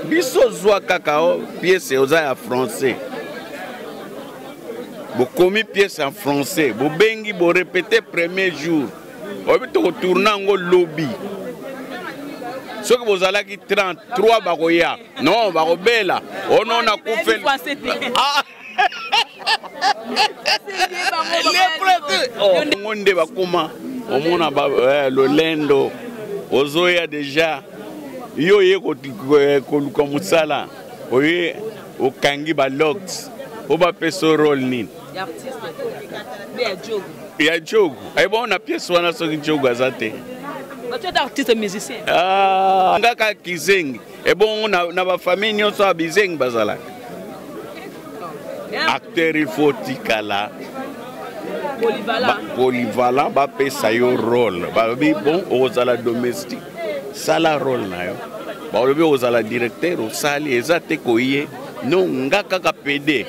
Biso zwa kaka o pièce oza ya français. Bokomi pièce en français, bobengi bo répéter premier jour. Oyebi tokotourne yango lobi. Soki bozalaki 33 bakoya. Non, bakobela. Ono nakufeli. Ah. Ngo nde bakoma omona eh, lolendo ozoya deja yo oye eh, koluka mosala oye okangi balox po bapesa role nini ya jogo ayebongo na pièce wana soki jogo aza te ah, ngaka kizengi Ebongo na, na ba famille nyonso ya bizengi bazalaka. Acteur il faut tikala polyvalent bapesa yo role balobi bon okozala domestique sala role na yo balobi okozala directeur osali eza te koye no nga kaka pede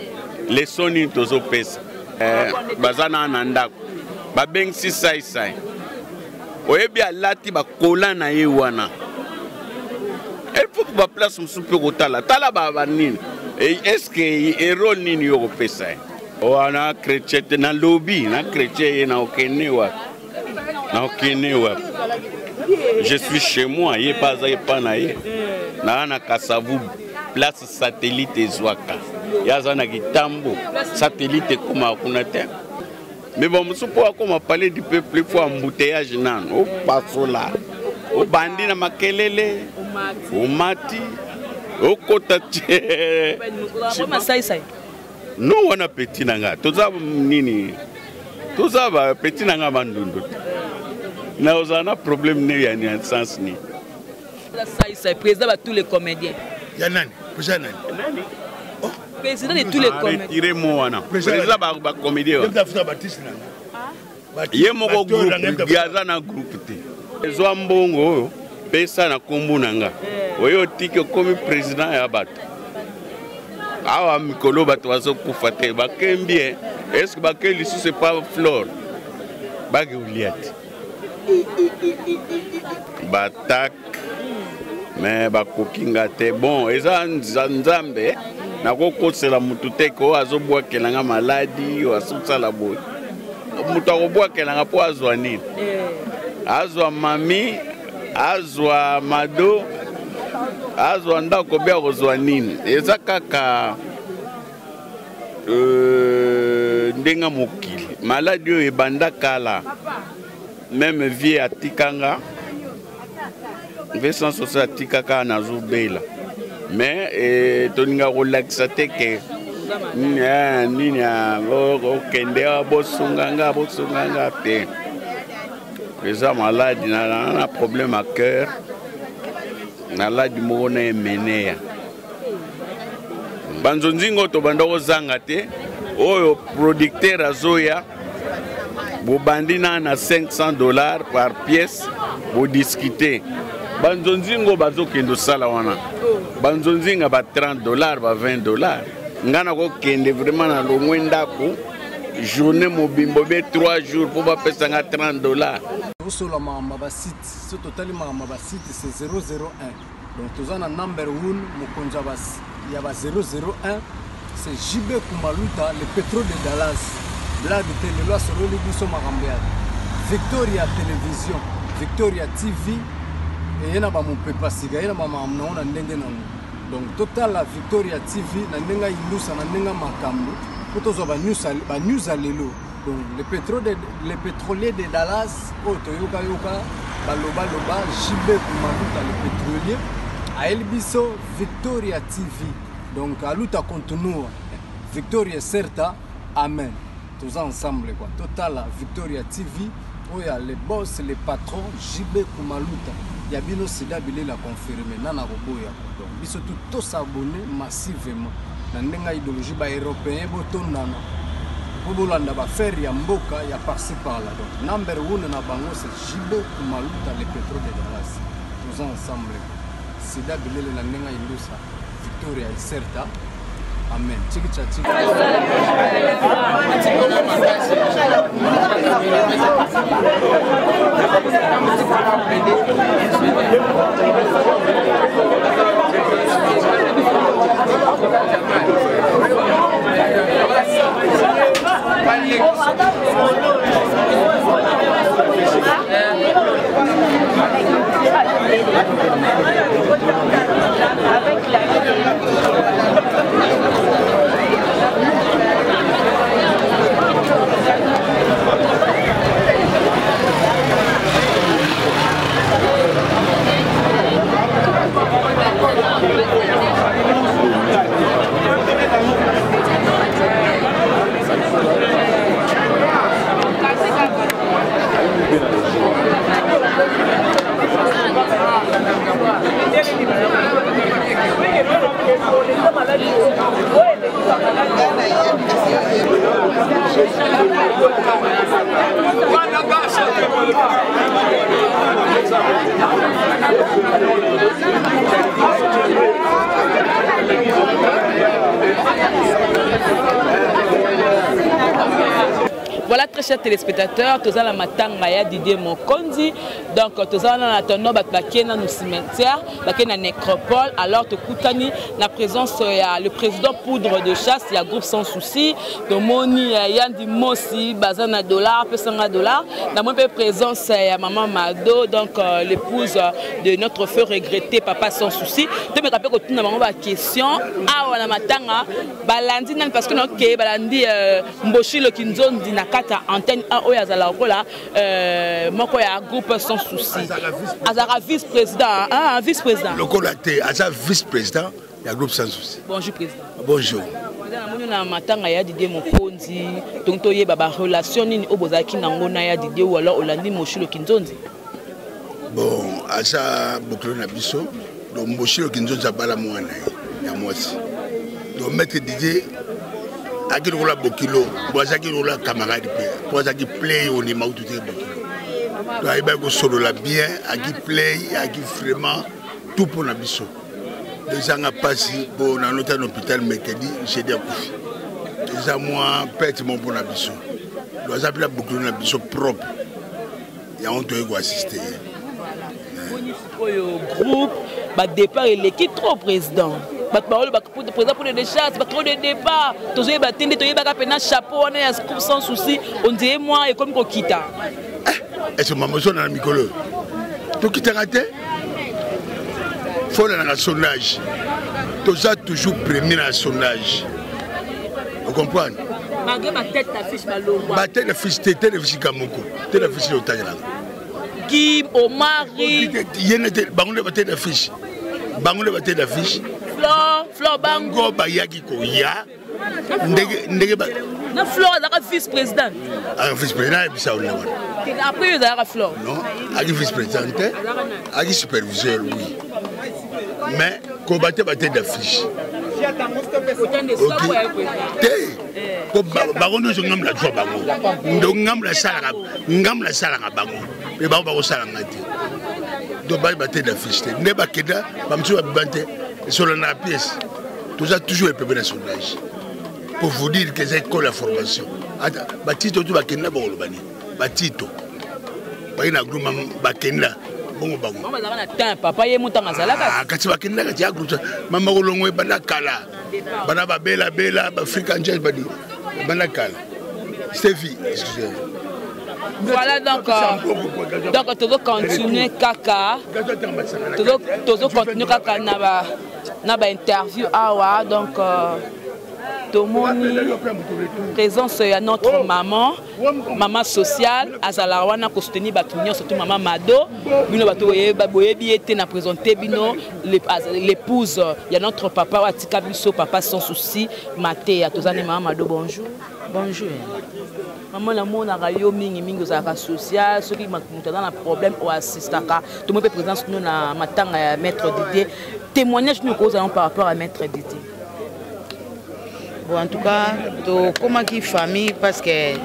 leson nini tozopesa eh, baza naa na ndako babengisi saisai oyebi alati bakola na ye wana il faut baplace mosusu mpe kotala tala banini est ce que erole nini yo kopesa ye wana chrétien te nalobi na chrétien ye na okende wapi na okende wapi je suis chez moi ye mpe aza epa na ye naa na kasavubu place satellite ezwaka ye aza na kitambo satellite ekomaka kuna te Mais ba mosusu mpo akoma palais du peuple il faut embouteillage nano opasola obandi na makelele omati okota tie no wana peti na nga toza nini toza ba peti na nga bandundu te na ozala na problème ne ya sens nini Saïsaï, président de tous les comédiens. Ya nani? Président nani? Nani? Oh. Président de tous les comédiens. Retirez moi wana. Président ba ba comédien. Ah. Ye moko groupe, aza na groupe te. Ezwa mbongo oyo pesa na kombo na nga. Eh. Oyo otiki okomi président ya bato. Awa mikolo bato bazokufa te bakembi eh. Est-ce que bakei lisusu epa Flore? Bake olia te. batak me bakoki nga te bon eza nzambe nakokosela motu te ke oyo azobwakela nga maladi oyo azosala boye moto akobwakela nga mpo azwa nini eh. azwa mami azwa mado azwa ndako be akozwa nini eza kaka Euh, ndenge mokili maladi oyo ebanda kala meme vie atikanga ve sans soso atikaka nazobela mais eh, tolinga kolakisa te ke eh, nini ah, okende ah, bosunga nga bosunga nga te eza maladi na na problème ya cœur naladi moko na emeneya banzonzingo tobanda kozanga te oyo producteur azoya bobandi na na 500 dollars par pièce bodiskute banzonzingo bazokende osala wana banzonzinga ba 30 dollars ba 20 dollars ngai nakokende vraiment na longwe ndako journée mobimba obe 3 jours mpo bapesa nga 30 dollars tosola makambo ya basite so totali makambo ya basite c'est 001 Donc toza na number one mokonzi ya ba 001 c'est JB Kumaluta le pétrole de Dallas. Blague te lelo asololi biso makambo ya Victoria Television, Victoria TV eye na bamopepa sika ye na bamakambo nango na ndenge nango. Donc totala Victoria TV na ndenge ya indusa na ndenge ya makambo mpo tozwa ba news ya lelo. Donc le, pétrole de, le pétrolier de Dallas oyo toyokayoka balobaloba JB Kumaluta le pétrolier ayeli biso Victoria TV donc aluta continua Victoria certa amen toza ensemble quoi totala Victoria TV oyo ya le boss le patron JB Kumaluta ya bino sida bilela confirme nana koboya donc biso tout tosabonne massivement na ndenge ya idéologie ba européen botondana mpo bolanda bafere ya mboka ya parci par là donc number one na bango c'est JB Kumaluta le pétrole de Dallas toza ensemble sida bilele na ndenge ya indusa Victoria Iserta amen chiki cha chiki Voilà, très chers téléspectateurs, toza na matanga ya Didier Mokonzi. Donc toza na attendant bato bakei nanu cimetière, bakei na nécropole. Alors tokutani na présence ya le président poudre de chasse ya groupe Sans Souci. Tomoni ya Yandi Mosi baza na dollar, pesanga dollar. Namoni mpe présence ya maman Mado, donc l'épouse de notre feu regretté papa Sans Souci. Tomeka mpe kotuna bango ba question awa na matanga balandi nani, parce que naokeye balandi Mboshilo Kinzondi na kati ya antenne 1 oyo azala lokola moko ya groupe Sans Souci. Azalaka vice président, ah, vice président lokola te, aza vice président ya groupe Sans Souci. Bonjour président. Bonjour. Namoni na matanga ya Didier Mokonzi, donc toyeba ba relation nini oyo bozalaki nango na ya Didier, ou alors olandi Moshilo Kinzonzi? Bon, aza bokilo na biso. Donc Moshilo Kinzonzi abala mwana ye ya mwasi. Donc maître Didier aki lokola bokilo, bo azalaki lokola camarade mpe, po azalaki play ondima kutu te bokilo. Donc ayebaki kosolola bien, aki play, aki vraiment tout mpo na biso. Ezanga mpasi mpo nanota na hôpital mercredi, jeudi akufi. Eza mwa perte mo mpo na biso. Donc aza mpe na bokilo na biso propre, yango toyei koassiste ye. Boni sikoyo groupe badépart eleki trop président, bato baoloba président pour de chasse, trop de départ, tozoyeba te nde toyebaka mpena chapeau wana ya groupe Sans Souci, ondire mwa ekomi kokita. Est-ce mama ozona na mikolo tokitaka te, folanaka sondage, toza toujours premier na sondage, ocomprendre? Malgré batête d'affiche balongwa. Batête d'affiche te, tête d'affiche ka moko, tête d'affiche otangelaka. Kim Omari. Ye nete bango nde batête d'affiche, bango nde batête d'affiche. Flore, Flore bango bayaki koya ndenge ndenge. Na Flore azalaka vice président. Aka vice président, ayebisa ona wana. Après yo ezalaka Flore. Non, aki vice président te, aki superviseur oui, mais koba te batête d'affiche te, po bango nyonso ngambo nazwa bango, ndo ngambo nasalaka, ngambo nasalaka bango mpe bango bakosala nga te. Donc bali batête d'affiche te, nde bakenda bamosusu babima te. Esola na pièce, toza toujours epepe na sondage, pour vous dire que eza école ya formation. Ata batito tu bakenda, bakoloba nini? Batito baki na groupe, bakenda bongo bango. Bazalaka na temps papa ye motango azalaka. Kasi bakenda kati ya groupe mama kolongo ebanda kala, bana babelabela baafrican jazz badi ebanda kala. Stevie, excusez. Voilà, donc tozo continuer kaka, tozo continuer kaka na ba interview awa. Donc tomoni présence ya notre maman, mama sociale, azalaka wana kosoutenir bato nyonso tu. Mama Mado, bino bato boyebi ye te, na présente bino l'épouse ya notre papa oyo atika biso, papa Sans Souci Mateya. Toza ne mama Mado. Bonjour. Bonjour. Mama, namonaka yo mingimingi ozalaka social, soki moto aza na problème oassistaka. Tomoi mpe présence no na matanga ya maître Didier. Témoignage nini okozala par rapport à maître Didier? Bon, en tout cas tokomaki famille parce que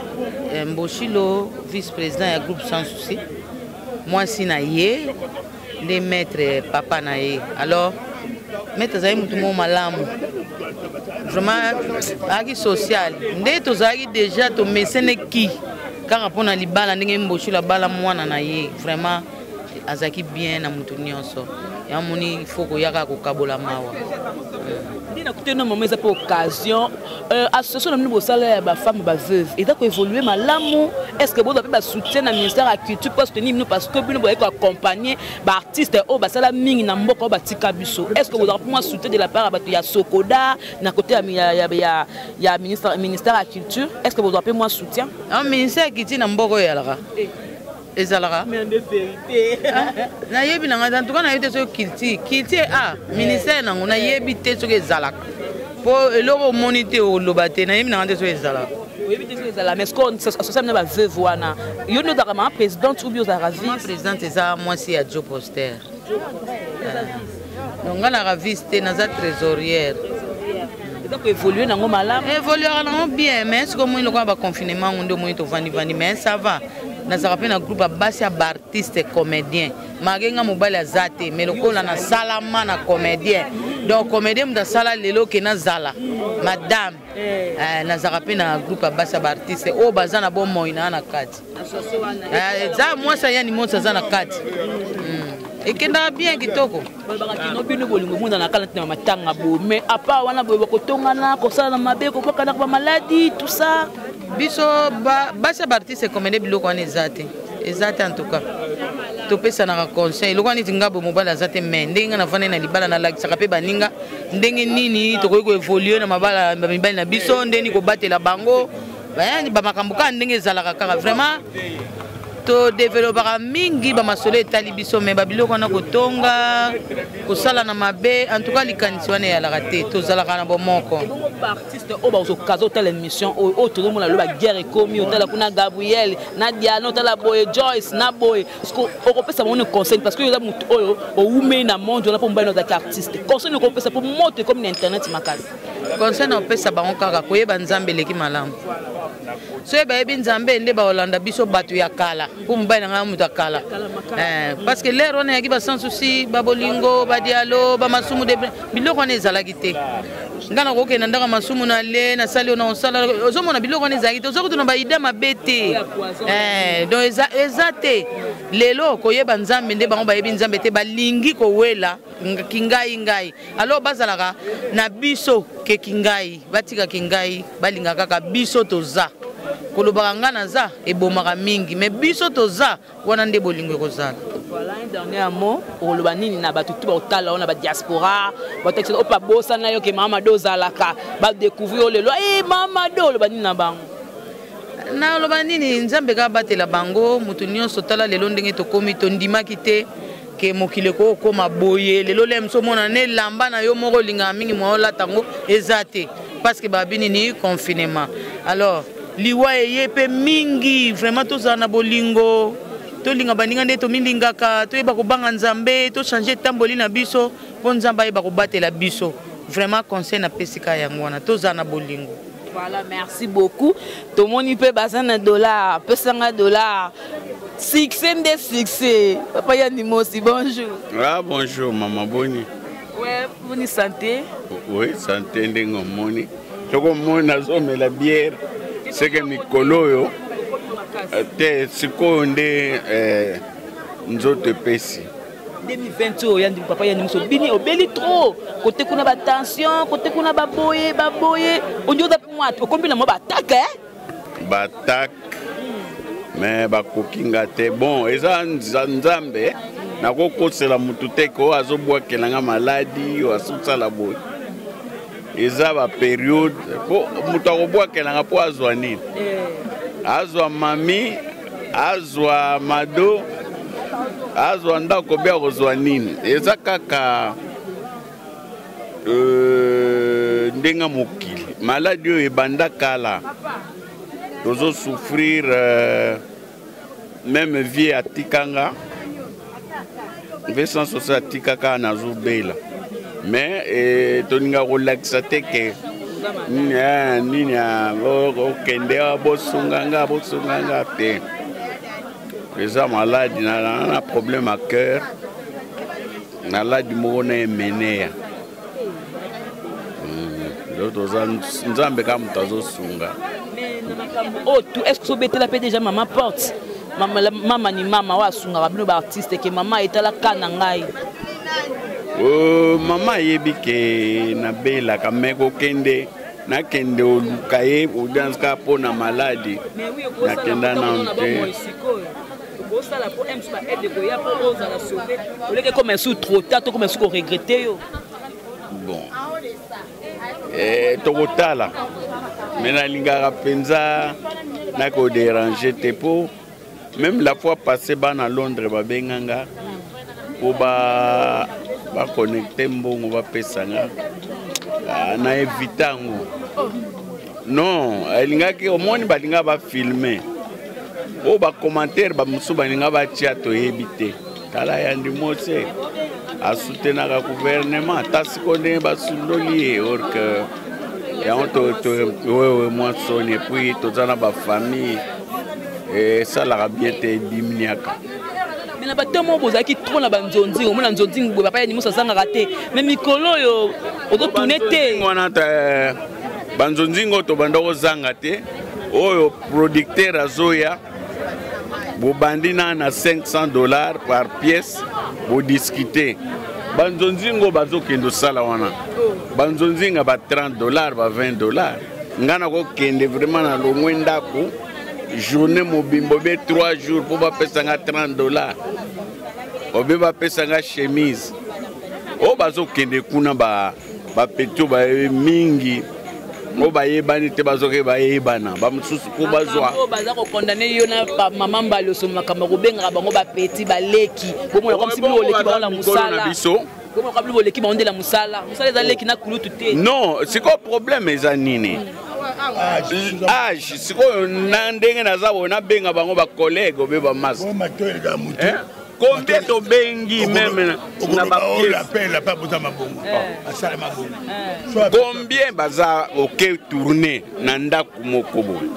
Mboshilo, vice président ya groupe Sans Souci, mwasi na ye nde maître papa na ye. Alors maître azali motu moko malamu vraiment, azalaki social. Nde tozalaki déjà tomeseneki kaka mpona libala, ndenge Mboshilo abala mwana na ye. Vraiment azalaki bien na motu nyonso. Yamoni, il faut koya kaka kokabola mawa. Nde nakuteli no mama, eza mpe occasion. Association na bino bosala ya bafemme baveuve eza koévolue malamu. Est ce que bozwa mpe basoutien na ministère ya culture mpo soutenir bino? Parce que bino boyaki koaccompagne baartiste oyo basala mingi na mboka oyo batika biso. Est ce que bozwaka mpe mwa soutien de la part ya bato ya Sokoda na côté ya ministère ya culture? Est ce que bozwaka mpe mwa soutien? Ministère ya culture na mboka oyo eyalaka, ezalaka, nayebi na ngai, en tout cas nayebi te soki culture a ministère nango, nayebi te soki ezalaka, mpo eloko omoni te, oloba te. Nayebi na ngai te soki ezalaka. Oyebi te soki ezala, mais ce association na baveuve wana, yo nde ozalaka mama présidente ou bien ozalaka vice? Présidente eza mwasi ya Joe Poster. Donc ngai naka vice te, naza trésorière. Eza koévolue nango malamu? Évoluera nango bien, mais soki omoni lokola baconfinement ngo nde omoni tovandivandi, mais ça va. Nazalaka mpe na groupe ya basi ya baartiste comédien. Malgré nga mobali aza te, mais lokola nasalama na comédien, donc comédien moto asala lelo ke nazala madame. Eh, nazalaka mpe na groupe ya basi ya baartiste oyo baza na bomoi na na kati. Eza mwasi ayani mosi aza na kati. Ekendaka bien kitoko. Balobaka kino bino bolingo emonana kala ntina matanga boye, mais apart wana boye bakotongana, kosala na mabe, kobwakana bamaladi, tout ça. Biso basi ya baartiste comédien, biloko wana eza te, eza te. En tout cas topesanaka conseil. Eloko wana neti nga boye, mobali aza te, mais ndenge nga navandi na libala, nalakisaka mpe baninga ndenge nini tokoki koévolue na mabala bamibali na biso, ndenge nini kobatela bango, bamakambo kaka ndenge ezalaka kaka. Vraiment todevelopaka mingi bamasolo etali biso, me babiloko wana, kotonga, kosala na mabe, en tout cas likanisi wana eyalaka te. Tozalaka na bomoko. Baartiste oyo bazokaza otala émission oyo, oyo tozomona lelo, baguerre ekomi, otala kuna Gabriel na Diana, otala boye Joyce na boye, okopesa bango conseil? Parce que oyo eza motu oyo owumei na monde wana, mpo mobali ozalaki artiste. Conseil okopesa mpo moto ekomi na internet makasi? Conseil na opesa bango kaka koyeba Nzambe eleki malamu. Soki bayebi Nzambe nde baolanda biso bato ya kala, mpo mobali na ngai moto ya kala, parce que lere wana eyaki baSans Souci, babolingo, badialo, bamasumu de biloko wana ezalaki te. Ngai nakokende ndako masumu na le nasali oyo na kosala, ozomona biloko wana ezalaki te, oza kutu na baida mabe te. Donc eza te. Lelo koyeba Nzambe nde bango bayebi Nzambe te, balingi kowela kingai ngai. Alors bazalaka na biso ke kingai, batika kingai, balinga kaka biso toza. Kolobaka nga naza ebomaka mingi, mais biso toza wana nde bolingo ekozala. Voilà, un dernier mot, okoloba nini na bato tu baotala wana, badiaspora, batakisa oyo babosana yo ke Mama Do ozalaka, badécouvrir oyo lelo, e Mama Do, oloba nini na bango? Naloba nini? Nzambe kaka batela bango. Moto nyonso, tala lelo ndenge tokomi, tondimaki te ke mokili ekoki kokóma boye lelo. Le mosu omona na elamba na yo moko olingaka mingi, mwa olata yango eza te, parce que babi nini? Confinement. Alors liwa eye mpe mingi. Vraiment tozala na bolingo, tolinga baninga nde tomilingaka, toyeba kobanga Nzambe, tochange etamboli na biso mpo Nzambe ayeba kobatela biso. Vraiment conseil napesi kaka yango wana, tozala na bolingo. Voilà, merci beaucoup. Tomoni mpe baza na dollar, pesanga dollar. Succès nde succès. Papa Yandi Mosi, bonjour. Ah, bonjour, maman Boni. Ouais, boni santé? Oui, santé ndenge omoni. Soki omoni nazomela bière, seke mikolo oyo te, sikoyo nde nzoto epesi. 2020 oyo, Yandi, papa Yandi Mosi, obini obeli trop kote kuna, batension kote kuna, baboye baboye, ondi oza mpe mwa okombi na mwa batake, eh? Batake, me bakoki nga te. Bon, eza Nzambe, nakokosela motu te ke oyo azobwakela nga maladi, oyo azosala boye. Eza baperiode po moto akobwakela nga mpo azwa nini? Azwa mami, azwa Mado, azwa ndako, be akozwa nini? Eza kaka ndenge mokili, maladi oyo ebanda kala, tozosouffrir. Même vie atikanga mpe Sans Souci atikaka, nazobela, mais tolinga kolakisa te ke nini, okende bosunga nga, bosunga nga te. Eza maladi na problème ya cœur, maladi moko na emeneya. Donc toza Nzambe kaka moto azosunga. Makambo oyo tout, est ce que sobetela mpe déjà mama porte, mama ni mama oyo asungaka bino baartiste, ke mama etalaka na ngai? Mama ayebi ke nabelaka, me kokende, nakende oluka ye audience kaka mpo na maladi, nakenda nanu te. Okosala mpo m ba aide koya mpo ozala sauvé, oleke koma esu trop tard, tokoma esu koregrete yo. Bon, tokotala, me nalingaka mpenza nakodéranger te, mpo même la fois passée bana Londres babenganga mpo baconnecte mbongo bapesanga, na évite yango. Non, alingaki omoni balinga bafilme oyo, bacommentaire bamosusu balinga batia, toyebi te. Tala Yandi Mose asutenaka gouvernement, ata sikoyo ndenge basundoli ye, or que yango wewe mwa soni. Et puis toza na bafamille. Esalaka bien te, ediminiaka. Mais na bato moko bozalaki trop na banzonzi, omona nzonzi boye, papa ya nimoso azangaka te, mais mikolo oyo ozotourne te. Wana banzonzingo tobanda kozanga te. Oyo producteur azoya, bobandi na 500 $ par pièce, bodiscute. Banzonzingo bazokende osala wana banzonzinga ba 30 $, ba 20 $. Nga nakokende vraiment na longwe ndako journée mobimba obe 3 jours mpo bapesa nga 30 $ obe bapesa nga chemise. Oyo bazokende kuna, bapetits bayebi mingi, oyo bayebani te, bazoke bayebana, bamosusu mpo bazwa. Oyo baza kocondamner yo na mama Mbali Oso, makambo kobengaka bango bapetits, baleki, bomona comme si bino boleki bango na mosala. Biso Bomona bino boleki bango nde na mosala. Mosala eza leki na kulutu te. Non, sikoyo problème eza nini? Age. Sikoyo na ndenge naza boye, nabenga bango bacollègue obe bamasa. Combien tobengi même na combien baza oke tourne na ndako moko boye,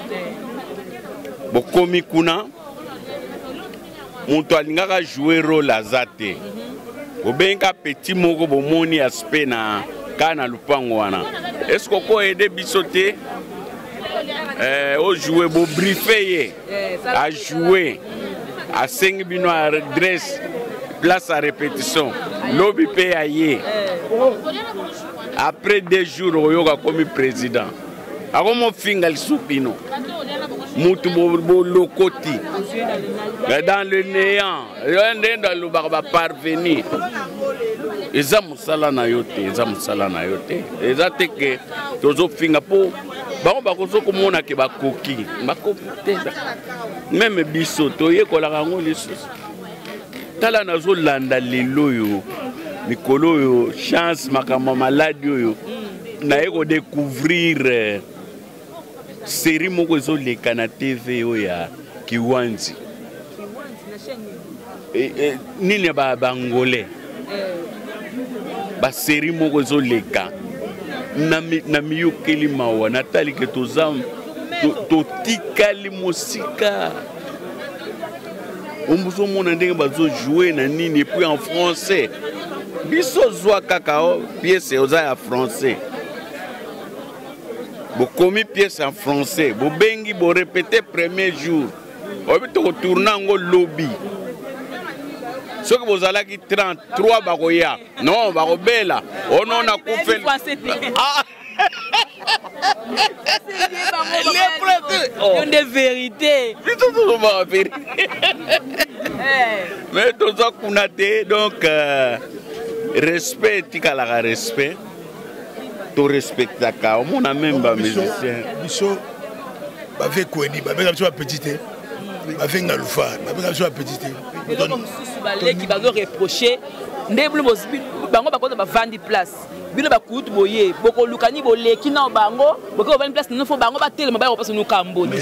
bokomi kuna, moto alingaka jouer rôle aza te, bobenga petit moko, bomoni aspect na kaka na lupango wana, est-ce okoaider biso te ojoue? Bobriefe ye, ajoue, asengi bino adresse, place à répétition. Lobi mpe aye, après 2 jours oyoka akomi président, akomofinga lisusu bino mutu bolokoti dans le néant. Ndenge alobaka, baparvenir eza mosala na yo te, eza mosala na yo te. Eza te ke tozofinga mpo bango bakozo komona ke bakoki, bakoki te. Même biso toyekolaka yango lisusu. Tala, nazolanda lelo oyo, mikolo oyo, chance makambo ya maladi oyo, naye kodécouvrir série moko ezoleka na TV oyo ya Kiwanzi, nini ya baangolais, basérie moko ezoleka na miyokeli mawa. Natali ke toza totikali mosika. Ozomona ndenge bazojoue na nini, et puis en français. Biso zwa kaka o pièce oza ya français, bokomi pièce en français, bobengi, borépété premier jour, oyebi tokotourne yango lobi. Soki bozalaki 33, bakoya non, bakobela ono nakufeli. Ah! Yo nde vérité. Biso tozobaka vérité, mais toza kuna te. Donc respect etikalaka respect, torespectaka. Omona même bamusicien. Biso bave kweni, babenga biso bapetits te, bave Ngalufa, babenga biso bapetits te. Eloko mosusu, baleki bazoreproche nde bino, bango bakoza bavandi place, bino bakulutu boye bokoluka ni boleki nao bango, boke bovandi place nino, fo bango batelema, baya kopesa nuka mboni.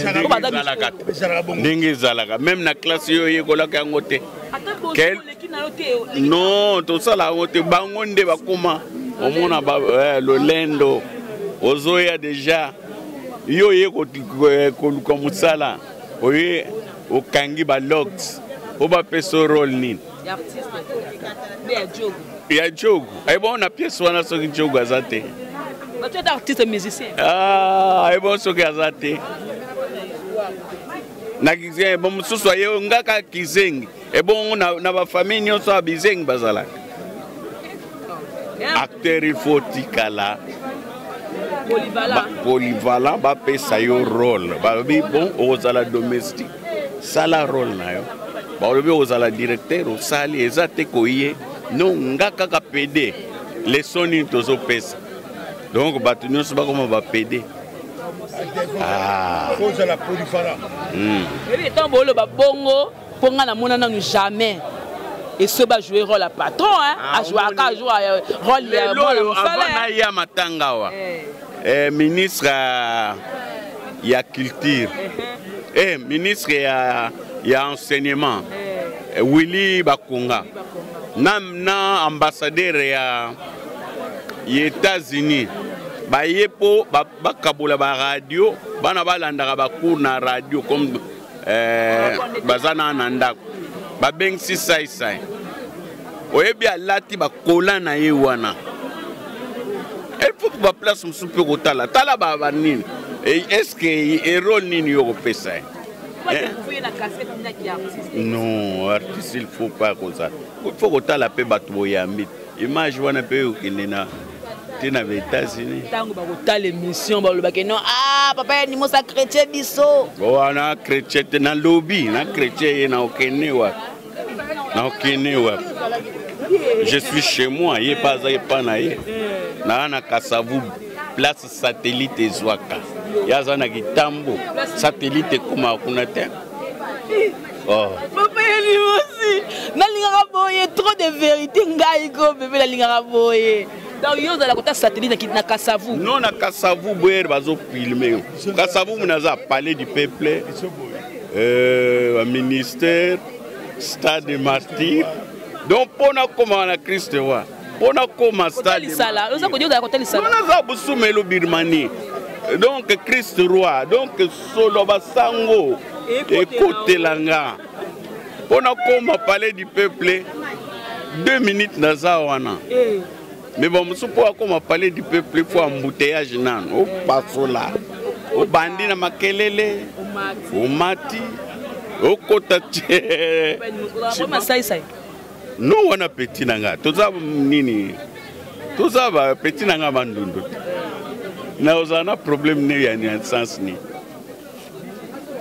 Ndenge ezalaka même na classe oyo oyekolaka yango te. Non, tosala yango te. Bango nde bakoma omona lolendo ozoya déjà. Yo oye koluka mosala, oye okangi balox po bapesa rôle nini ya jogo. Ayebongo na pièce wana, soki jogo aza te? Artiste musicien. Ayebongo soki aza te na bo mosusu aye ngaka kizengi. Ebongo na bafamille nyonso ya bizengi bazalaka. Acteur, il faut tikala polyvalent. Bapesa yo rôle, balobi bon, okozala domestique, sala rôle na yo. Balobi okozala directeur, osali. Eza te koye non, nga kaka pd. Leçon nini tozopesa? Donc bato nyonso bakoma bapd. Ozala polyvalent. Ebi ntango boloba bongo, mpo nga namona nanu jamais eso bajoue rôle ya patron, ajouaka, ajoue rôle ya mwana mosala. Naya matanga awa, ministre ya culture, ministre ya enseignement Willy Bakonga na ambassadeur ya États-Unis baye mpo bakabola baradio, bana balandaka bacours na radio comme Eh, baza na na ndako babengisi saisai oyebi alati bakola na ye wana il faut baplace mosusu mpe kotala tala banini est ce que erole nini yo kopesa ye? Non, artiste, il faut pas kozala, il faut kotala mpe bato boyambi image wana mpe okende na te na baÉtats-Unis. Ntango bakotala émission, balobaki non, ah, papa ya Nimosa chrétien biso. Wana chrétien te, nalobi na chrétien ye na okende wapi, na okende wapi? Je suis chez moi, ye mpe aza epa na ye. Naa na Kasavu, place satellite ezwaka ye, aza na Kitambo, satellite ekomaka kuna te. Oh. Papa ya Limosi, nalingaka boye, trop de vérité. Ngai ko bebe, nalingaka boye. Donc yo ozala kota satellite na Kasavu? Non, na Kasavu boye bazofilme yo. Kasavu muna aza Palais du Peuple, baministère, Stade Martyr. Donc mpo nakóma na Christ wa, mpo nakóma stade Naza Busumelo, Birmanie, donc Christ Roi, donc solo basango ekotelanga. Mpo nakóma Palais du Peuple, 2 minutes naza wana. Mais bamosusu, mpo akóma Palais du Peuple, faut embouteillage nano, opasola, obandi na makelele, omati, okota tie. Non, wana petit na nga, toza nini, toza bapetit na nga bandundu te. Na ozala na problème ne ya sens nini?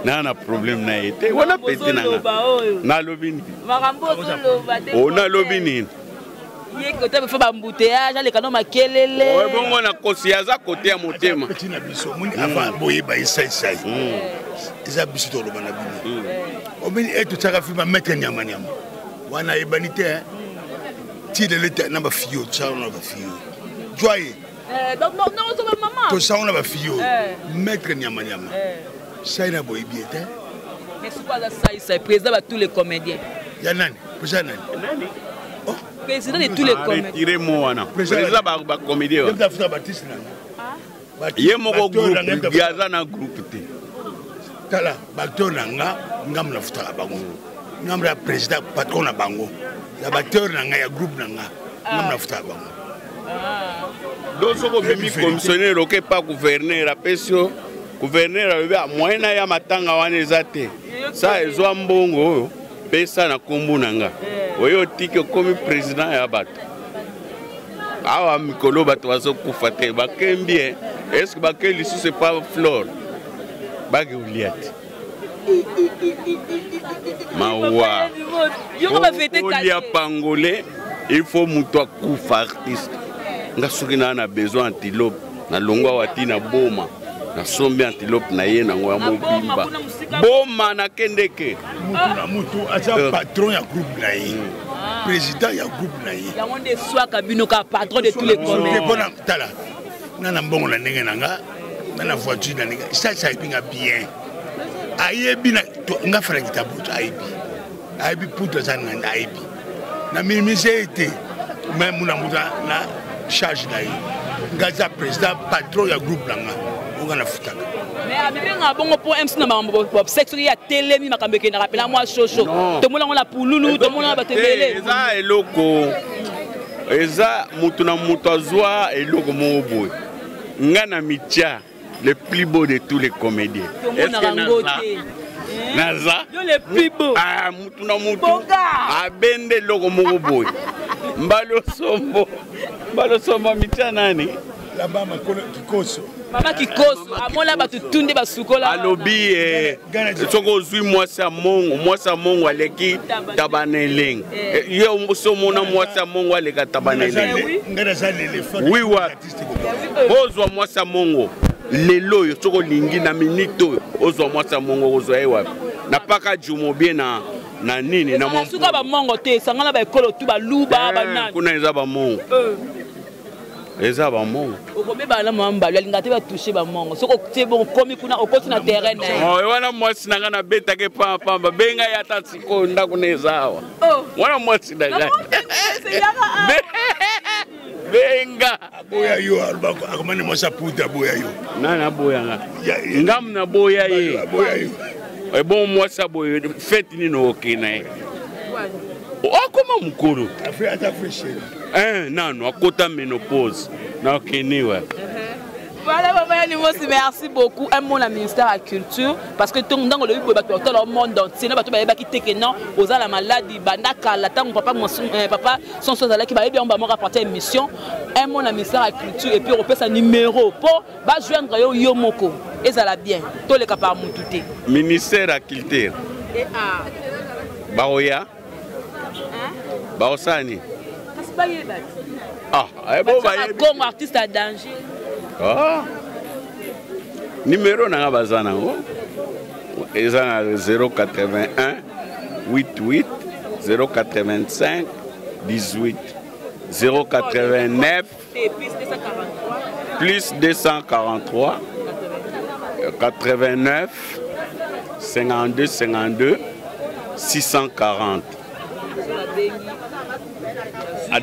Naa na problème na ye te, wana petit na nga. Nalobi nini? O nalobi nini? Ye kota befo baembouteillage, aleka no makelele. Bongo na kosi aza kote ya motema. Petit na biso, omoni, avant boyeba esaisai, eza biso toloba na bino. Omoni e totiaka film maître nyama nyama wana, ayebani te ti lelo te na bafille oyo tosango na bafille oyo joye, tosango na bafille oyo maître nyama nyama sai na boyebi ye te. Mais sikoyo aza saisai président ba tous les comédiens. Ya nani? Président nani? Président de tous les comédiens. Retire mo wana président bacomédien. Ye moko groupe, aza na groupe te. Tala, baacteur na nga, ngambo nafutaka bango, ngambo ya président, patron na bango ya baacteur na nga, ya groupe na nga, ngambo nafutaka bango. Donc soki obimi commissionnaire, oke pa gouverneur, apesi yo, gouverneur alobi moyen na ya matanga wana eza te, sa ezwa mbongo oyo, pesa na nkombo na nga. Oyo otiki, okomi président ya bato. Awa mikolo bato bazokufa te, bakembi est-ce bake lisusu epa Flore, bake kolia te, mawa. Olia pangole, il faut moto akufa artiste. Nga soki naa na besoin antilope, nalongwa awa ti na Boma, nasombi antilope na ye nango ya mobimba, Boma nakendeke. Mutu na mutu aza patron ya groupe na ye, président ya groupe na ye. Yango nde eswaka bino kaka, patron de tous les comédiens. Mpona tala, nga na mbongo na ndenge na nga, nga na voiture na ndenge sasa, ayebi nga bien, ayebi nga falaki tabutu, ayebi, ayebi putu aza nani, ayebi na minimise ye te. Mais muna mutu na charge na ye, nga aza président, patron ya groupe na nga oyo nga nafutaka. Mais abibengaka bongo mpo mc na makambo sexe, soki atelemi, makambo ekendaka mpena mwa shosho. Tomona yango na pululu, tomona bato ebele. Eza eloko, eza motu na moto azwa eloko moko boye. Nga na mitia le plus beau de tous les comédiens. Tomonaka yango te. Naza yo le plus beau. Ah, mutu na mutu abende eloko moko boye. Mbali osombo, mbali osombo mitia nani? Lamba makolo kikoso. Mama Kikoso amona bato tu nde basukola. Alobi soki ozwi mwasi ya mongo, mwasi ya mongo aleki taba na elengi. Ye so omona mwasi ya mongo aleka taba na elengi? Nga naza l'éléphant. Oui, wapi ozwa mwasi ya mongo lelo oyo? Soki olingi na minute oyo ozwa mwasi ya mongo, ozwa ye wapi? Na paka jumo bien na nini na Suka bamongo te, esangana baekolo tu, baluba, banani. Kuna eza bamongo, eza bamongo. Okobebana na mama Mbalu, alinga te batouche bamongo. Soki otie bongo, okomi kuna, okoti na terrain na ye. Wana mwasi na ngai nabetaki pambapamba, benga ye ata sikoyo, ndako na eza awa. Wana mwasi na ngai, benga. Aboya yo, akomani mwasi aputa, aboya yo. Nani aboyanga? Ngamu naboya ye? Aboya yo. Ebongo mwasi ya boye fete nini okokende na ye? Akoma mokolo nanu akota ménopause na okende wa. Voilà, maman Yanimosi, merci beaucoup. Un mot na ministère ya culture parce que ntango ntango olobi boye bato bakotala monde entier na bato bayebaki te ke non oza na maladi banda kala ntango papa papa Sonso azalaki bayebi yango bamoko à partir ya émission. Un mot na ministère ya culture et puis okopesa numéro mpo bajoindre yo yo moko ezala bien toleka par mutu te. Ministère ya culture baoya baosala nini? Kasi bayeba te. Ah, eh, bo bayebi. Congo artiste à danger. Ah. Numéro na nga baza nango eza na 081 88 085 18 089 plus 243 89 52 52 640.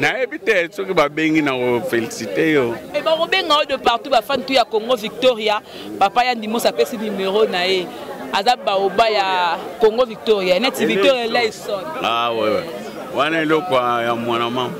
Nayebi te soki babengi na kofélicité yo. E bakobenga yo de partout, bafani tu ya Congo Victoria. Papa ya Ndimos apesi numero na ye, aza baoba ya Congo Victoria neti Victoria Layson. Ah ouais, ouais. Wana eloko ya mwana mama.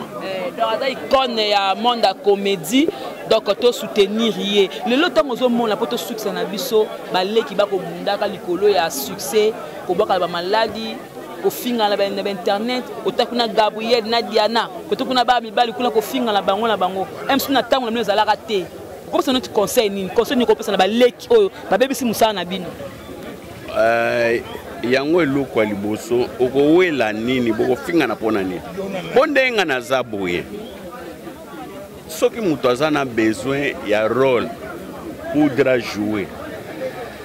Donc aza icône ya monde ya comédie, donc tosoutenir ye lelo ntango ozomona mpo tosukisa na biso baleki bakobundaka likolo ya succès, kobwaka bamaladi, kofingana na bainternet, ota kuna Gabriel na Diana, kote kuna baa mibali kuna kofingana bango na bango msu na ntango na bino ezalaka te. Okopesa noti conseil nini? Conseil nini okopesa na baleki oyo babebisi mosala na bino? Yango eloko ya liboso, okowela nini? Bokofingana mpona nini? Mpo ndenge nga naza boye, soki moto aza na besoin ya rôle poudre jouer,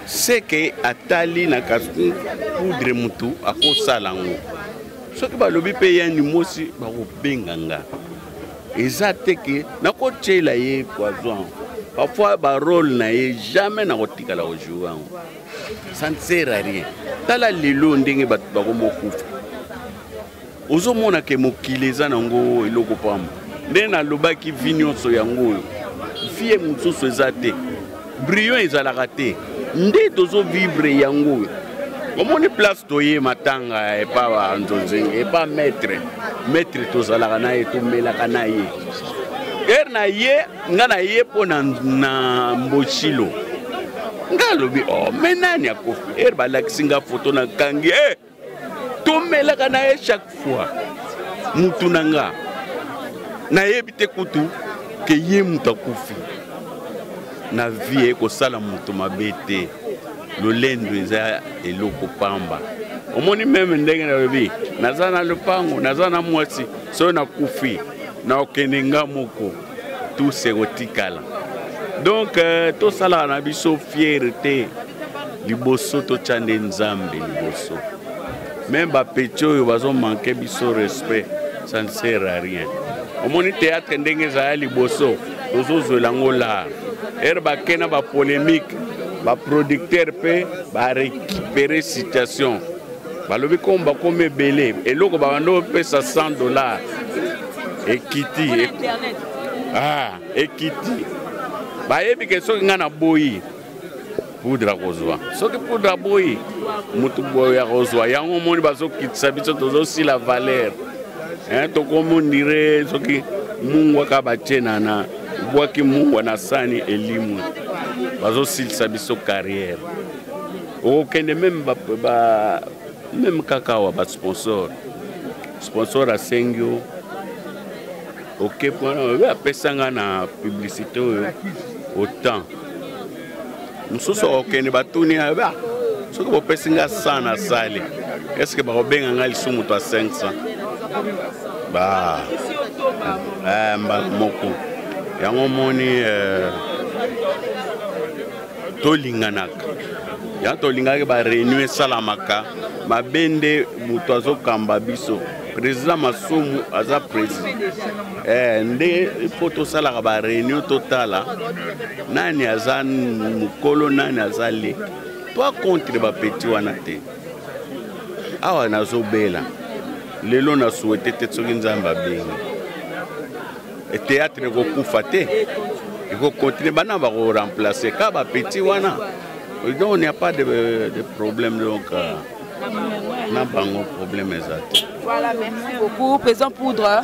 c'est que atali na casting poudre motu akosala yango. Soki balobi mpe yani mosi, bakobenga nga. Eza te ke nakotiela ye poison. Parfois barole na ye jamais nakotikala kojoue yango, ça ne sert à rien. Tala lelo ndenge bato bakomokufa, ozomona ke mokili eza nango eloko pamba. Nde nalobaki vi nyonso yango oyo, vie mosusu eza te, brillion ezalaka te, nde tozovivre yango oyo. Omoni place toye matanga epa banzonzenge, epa maître. Maître tozalaka na ye, tomelaka na ye ere na ye, nga na ye mpo na, na Mbochilo. Nga alobi oh, me nani akofi? Ere balakisi nga foto, nakangi eh! Tomelaka na ye chaque fois, mutu na nga nayebi te kutu ke ye mutu akufi. Na vie ekosala moto mabe te, lolendo eza eloko pamba. Omoni meme ndenge nalobi, naza na lopango, naza na mwasi, soki nakufi nakokende nga moko, tous ekotikala. Donc tosalaka na biso fiere te, liboso totya nde Nzambe liboso. Meme bapeti oyo bazomanke biso respect, ça ne sert à rien. Omoni théâtre ndenge ezala liboso, tozozwela yango lar ere bake na bapolémique, baproducteur mpe barécupere situation. Balobi komo bakomi ebele, eloko babanda opesa 100 $ ekiti, ah, ekiti. Bayebi ke soki ngai naboyi poudre akozwa, soki poudre aboyi motu boye akozwa yango. Omoni bazokitisa biso, tozosila valeur, tokomondire soki mungwa kaka batie na bwaki mungwa na sani elimwe. Bazosilisa biso carrière. Okokende meme ba, ba, meme kaka awa basponsor, sponsor asengi yo oke mpona oyo apesanga na publicité oyo, autant mosusu akokende batuni ba soki bopesi nga 100 na sali, est-ce bakobenga nga lisusu moto ya 500 ba mbala moko? Yango omoni tolinganaka, yango tolingaki baréunion esalamaka mabe nde moto azokamba biso, président Masumu aza président nde mpo tosalaka baréunion, totala nani aza mokolo, nani aza leki. Toa contre bapeti wana te. Awa nazobela lelo, na souhaite te soki Nzambe abengi théâtre ekokufa te, ekokontinue. Bana bakoremplace ka bapeti wana. Donc il n'y a pas de, de problème donc euh, na bango problème eza te. Voilà, merci beaucoup président Poudre.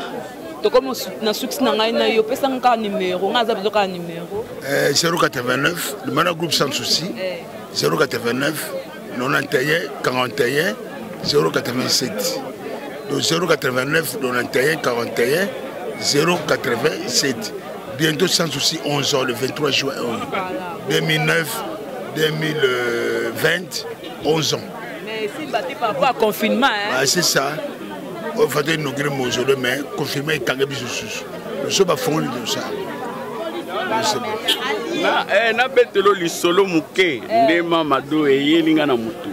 Tokomi na suksi na ngai na yo, opesanga kaka numero, ngai aza bezo kaka numero. 089 limana groupe sans souci, 089 91 41 087. Donc 089 91 41 087. Bientôt sans souci 11 ans, le 23 juin 2009 2020, 11 ans. Mais si battu par rapport à confinement, hein? Ah, c'est ça. On va dire nous mausolée, mais confinement est tangué sous. Nous sommes à fond de ça. Na, eh, nabetelo lisolo moke nde mamado eyeli nga na motu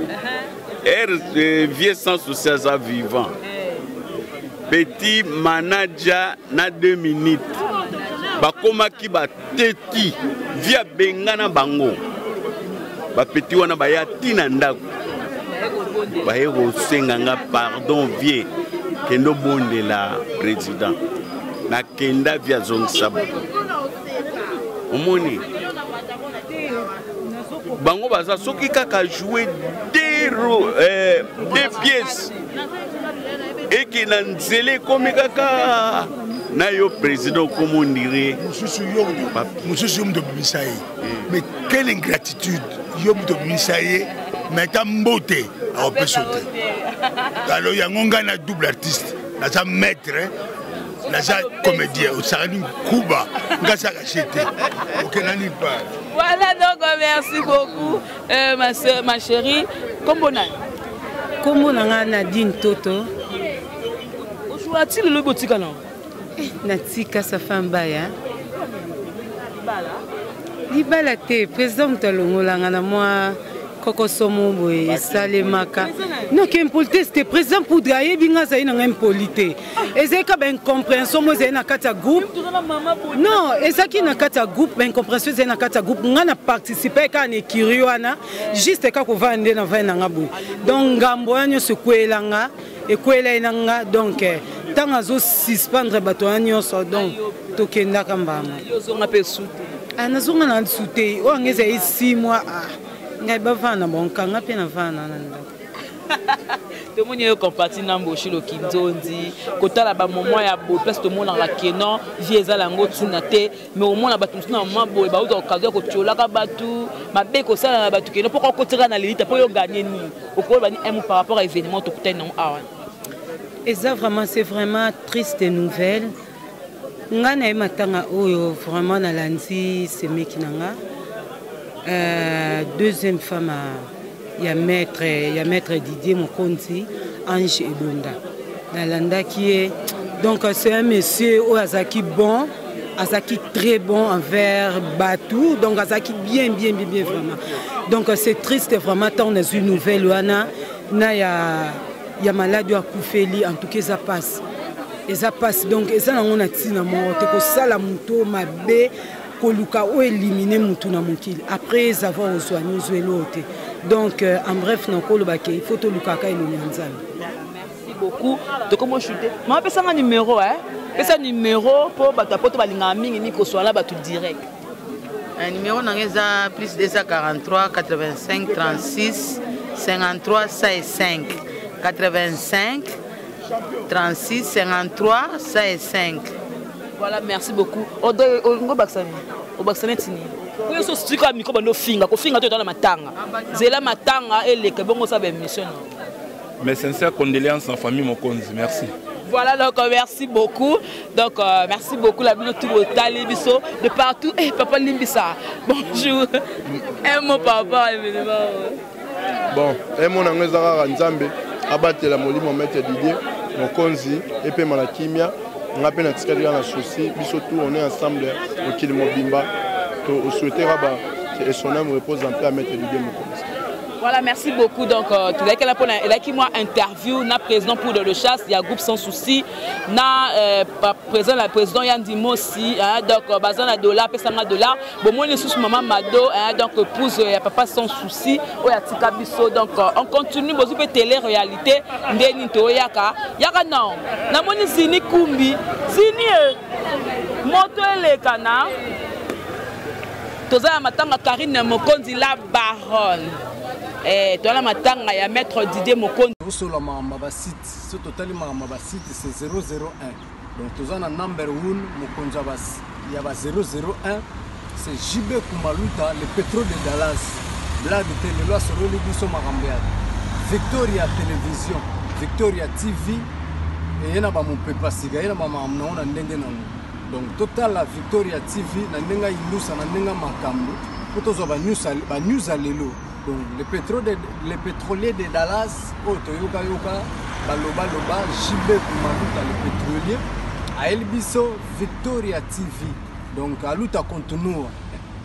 ere eh, vieux sans souci aza vivant petit manager na 2 minutes bakomaki bateti vi abengana bango bapeti wana baya ti na ndako baye kosenga nga pardon vie kende obondela président nakenda vi azongisa bango omoni bango baza soki kaka joue deux pièces eke na nzela ekomi kaka na yo président okoma ondire mosusu yo moto obimisa ye mais quelle ingratitude, yo moto obimisa ye mais ata mbote akopesa te. Alors yango ngai na double artiste, naza maître, naza comédien, osakani kuba nga saka te okenda nulle part. Voilà, donc merci beaucoup ma soeur, ma chérie. Kombo nani? Kombo na nga Nadine Toto. Ozwa ti lelo botika na? Natika sa femme baya. Libala te, président moto alongolanga na mwa kokosomo boye esalemaka. Non, ke impolitesse te, président Poudre ayebi nga azali nanga impoli te. Ezali ka baincompréhension mo ezali na kati ya groupe. Non, ezalaki na kati ya groupe, baincompréhension ezali na kati ya groupe. Nga na participe kaka na écurie wana, juste kaka kovanda nde na vai nanga boye. Donc ngambo wana nyonso ekweyelanga, ekweyela ye na nga. Donc ntango azosuspendre bato wana nyonso, donc tokendaka mbama. Ozonga mpe su te? Ah, nazonga na su te, oyo anga ezali 6 mois. Ah, ngai bavanda na bankanga mpe navanda na ndako. Tomoni yo compati na Mboshilo Kinzonzi, kotala bamoment ya boye place tomonaka keno vie ezala yango ntina te, mais omona bato mosusu na moment boye bauta occasion ya kotiolaka bato mabe, kosala na bato keno mpo kokotika na lelita mpo yo ganye nini. Okoloba ni un mot par rapport à événement tokutani nango awa? Eza vraiment, c'est vraiment triste nouvelle. Nga na ye matanga oyo vraiment nalandi semeki na nga, deuxième femme ya maître Didier Mokonzi, Ange Ebonda, nalandaki ye. Donc c'est un monsieur oyo azalaki bon, azalaki très bon envers bato, donc azalaki bien bien bien bien vraiment. Donc c'est triste vraiment ntango nazwi nouvelle wana na ya maladi oyo akufeli. En tout cas eza pasi, eza pasi. Donc eza nango na ntina moko te kosala moto mabe, koluka oyo élimine motu na mokili après avoir ozwani ozweli oyo te. Donc en bref, nakolobake il faut tolukaka elongi ya Nzambe. Merci beaucoup. Tokomo chute mama, pesanga numéro, hein? Pesa numéro mpo bato ya poto balingaka mingi mingi koswala bato direct. Numéro na ngai eza plus 243 85 36 53 105, 85 36 53 105. Voilà, merci beaucoup. Audrey, olingo obakisa nini? Obakisa neti nini? Oyo so sika micro bando ofinga kofinga to etala matanga, zela matanga eleka bongo osala baémission na. Mes sincères condoléances en famille Mokonzi. Merci. Voilà, donc merci beaucoup. Donc merci beaucoup la bino tout botali biso de partout. Eh papa Limbisa. Bonjour. Un mot par rapport à l'événement. Bon, un mot na eza kaka Nzambe abatela molimo maître Didier Mokonzi epema na kimia. Nga mpe natikali kaka na souci, biso tout on est ensemble, mokili mobimba to souhaitera ba et son âme repose en paix à maître Didier Mokonzi. Voilà, merci beaucoup. Donc, tu l'as là moi interview na président pour de chasse, il y a groupe sans souci, na président la président Yandi Mossi, hein, donc bazan na dollar, pesa dollar. Bon moi les sous maman Mado, hein, donc épouse ya papa sans souci, o ya tika biso. Donc on continue bozu pe télé réalité ndeni to yaka. Yaka non. Na moni zini kumbi, zini moto elekana. Toza na matanga Karine Mokonzi la baronne. Eh, toza na matanga ya maître Didier Mokonzi. Osola makambo ba site, so totali makambo ba site c'est 001. Donc toza na number 1 mokonzi ya ba 001 c'est JB Kumaluta le pétrole de Dallas. Blague te lelo asololi biso makambo ya Victoria Television, Victoria TV eye na bamopepa sika ye na bamakambo nango na ndenge nango. Donc totala Victoria TV na ndenge ya indusa na ndenge ya makambo mpo tozwa banews ya lelo. Donc le, pétrole de, le pétrolier de Dallas oyo toyokayoka balobaloba JB Kumaluta le pétrolier ayeli biso Victoria TV. Donc aluta continua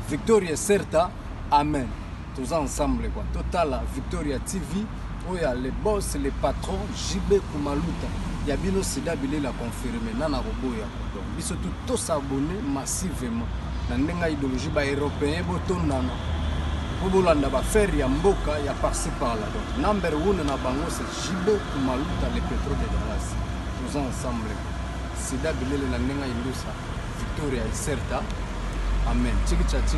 Victoria certa amen. Toza ensemble quoi. Totala Victoria TV oyo ya le boss le patron JB Kumaluta ya bino sida bilela confirmé nana koboya. Donc biso tout tosabonner massivement na ndenge ya idéologie ba européen botondana po bolanda bafaire ya mboka ya parci par là. Donc number one na bango c'est JB Kumaluta le pétrole de Dallas. Toza ensemble sida bilele na ndenge ya indusa Victoria Iserta amen. Chiki cha chiki.